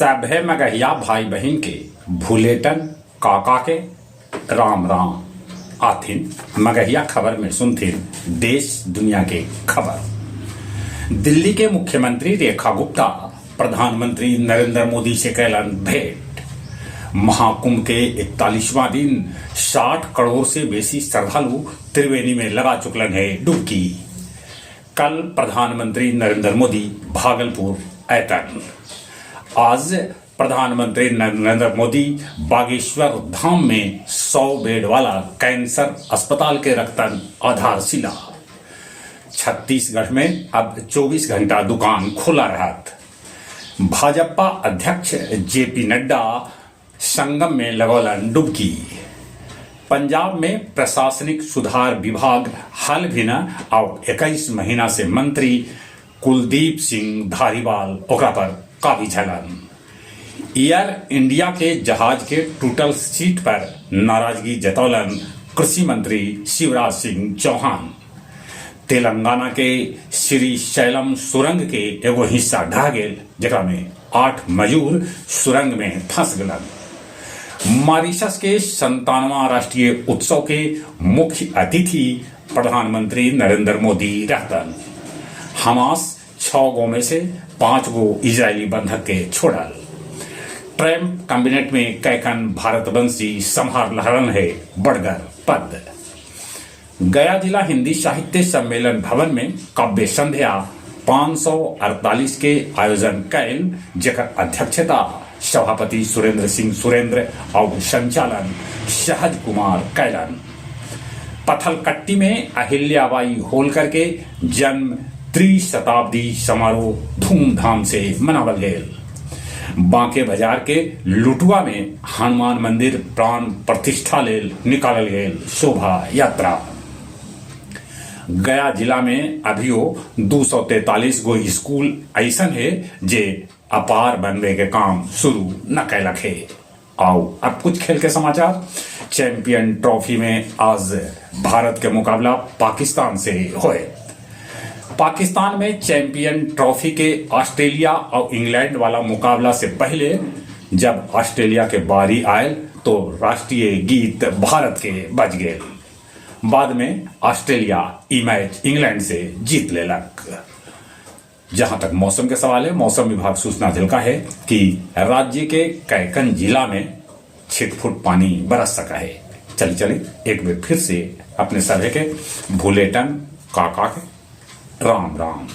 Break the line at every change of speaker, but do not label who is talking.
सभे मगहिया भाई बहिन के भुलेटन काका के राम राम। आथिन मगहिया खबर में सुनथिन देश दुनिया के खबर। दिल्ली के मुख्यमंत्री रेखा गुप्ता प्रधानमंत्री नरेंद्र मोदी से कैलन भेंट। महाकुंभ के 41वां दिन 60 करोड़ से बेसी श्रद्धालु त्रिवेणी में लगा चुकलन है डुबकी। कल प्रधानमंत्री नरेंद्र मोदी भागलपुर ऐतन। आज प्रधानमंत्री नरेंद्र मोदी बागेश्वर धाम में 100 बेड वाला कैंसर अस्पताल के रखतन आधारशिला। छत्तीसगढ़ में अब 24 घंटा दुकान खुला रहत। भाजपा अध्यक्ष जेपी नड्डा संगम में लगौलन डुबकी। पंजाब में प्रशासनिक सुधार विभाग हाल भी न और 21 महीना से मंत्री कुलदीप सिंह धारीवाल ओकरा पर काबिज हलन। एयर इंडिया के जहाज के टूटल सीट पर नाराजगी जतौलन कृषि मंत्री शिवराज सिंह चौहान। तेलंगाना के श्रीशैलम सुरंग के एगो हिस्सा ढह गेल, जेकरा में 8 मजूर सुरंग में फंस गलन। मॉरीशस के 57वां राष्ट्रीय उत्सव के मुख्य अतिथि प्रधानमंत्री नरेंद्र मोदी रहतन। हमास 6 गो में से 5 गो इजरायली बंधक के छोड़ल। ट्रंप कैबिनेट में कैकन भारतवंशी संभाल लहरन है बड़गर पद। गया जिला हिंदी साहित्य सम्मेलन भवन में काव्य संध्या 548 के आयोजन कैल, जेकर अध्यक्षता सभापति सुरेंद्र सिंह सुरेंद्र और संचालन सहज कुमार कैलन। पथलकट्टी में अहिल्याबाई होलकर के जन्म त्रिशताब्दी समारोह धूमधाम से मनावल गेल। बांके बाजार के लुटुआ में हनुमान मंदिर प्राण प्रतिष्ठा लेल निकालल गेल शोभा यात्रा। गया जिला में अभियो 243 गो स्कूल ऐसन है जे अपार बनवे के काम शुरू न कैलक है। आओ अब कुछ खेल के समाचार। चैंपियन ट्रॉफी में आज भारत के मुकाबला पाकिस्तान से होए। पाकिस्तान में चैंपियन ट्रॉफी के ऑस्ट्रेलिया और इंग्लैंड वाला मुकाबला से पहले जब ऑस्ट्रेलिया के बारी आयल तो राष्ट्रीय गीत भारत के बज गए। बाद में ऑस्ट्रेलिया ई मैच इंग्लैंड से जीत लेलक। जहां तक मौसम के सवाल है, मौसम विभाग सूचना दिलका है कि राज्य के कैकन जिला में छिटफुट पानी बरस सका है। चली चली एक बार फिर से अपने सभे के भूलेटन काका के राम राम।